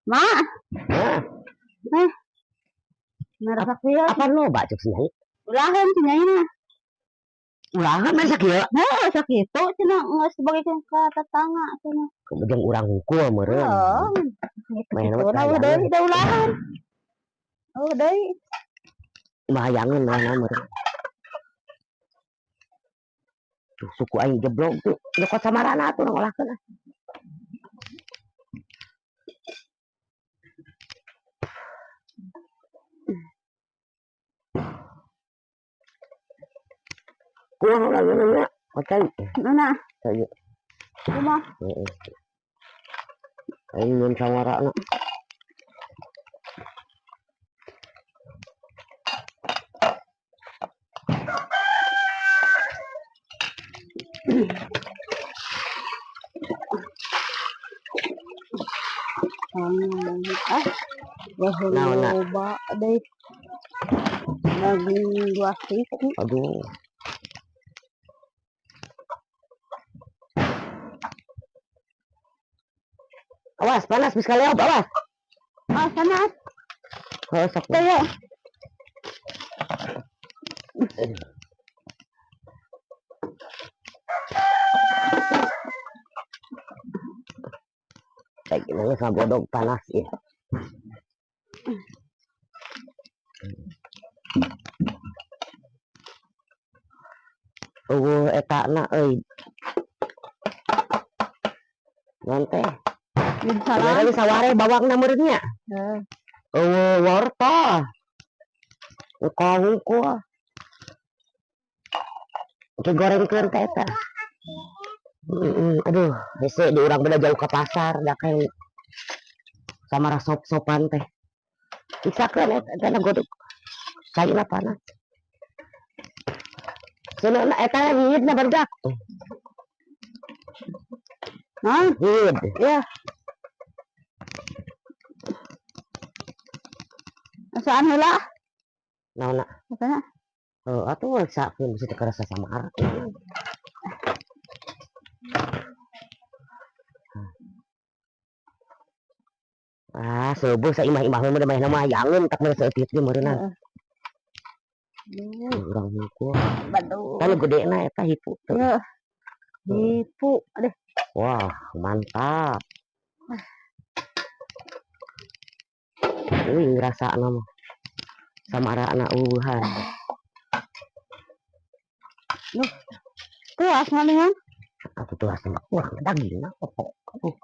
Ma, Hah, eh, narasak ieu. Apa loba cek si Nyai? Ulahan si Nyai mah. Ulahan mah sakieu. Heuh, sakitu cenah geus dibagikeun ka tetangga cenah. Kemudian urang hungkul meureun. Heuh. Main Kitu mah na eueuh deui da ulahan. Eueuh deui. Bayangan mana meureun. Tuh suku aing jeblok tuh. Nyokot samarana atuh ngolahkeun. Kumaha ulah nya? Kocai. Mana? Sayu. Kumaha? Heeh. Aing nyeun samarana. Ah, Naon na? loba deui. Daging 2 siki. Aduh. Awas, panas bisa leop, awas. Ah, panas. Oh, sok. Teh. Kayak gini sama godog panas ya. Eueuh eta na euy. Naon teh? Salah. Sebenarnya saware bawangna meureun nya. Heeh. Eueuh wortel. Engkau hungkul. Oke gorengkeun teh eta. Aduh, hese di urang beda jauh ke pasar da kayak samara sop-sopan teh. Iksakeun eta eta na godog. Sayuna panas. Seuneu eta hieudna barudak. Naon? Hieud. Ya. Asaan heula? Naonna? Katanya. Heuh, atuh iksakeun bisi teu karasa samara. Ah, seubeut saimah-imah mah da manehna mah hayangeun tak mere saeutik ge meureunna. Heeh. Urang hungkul. Aduh. Kan gedena eta hipu teu. Ya. Hipu, aduh. Wah, mantap. Euy, ngrasana mah. Samarana eueuhan. Duh. Tuas malingan. Atuh tuas mah kurang dagingna popok. Aduh.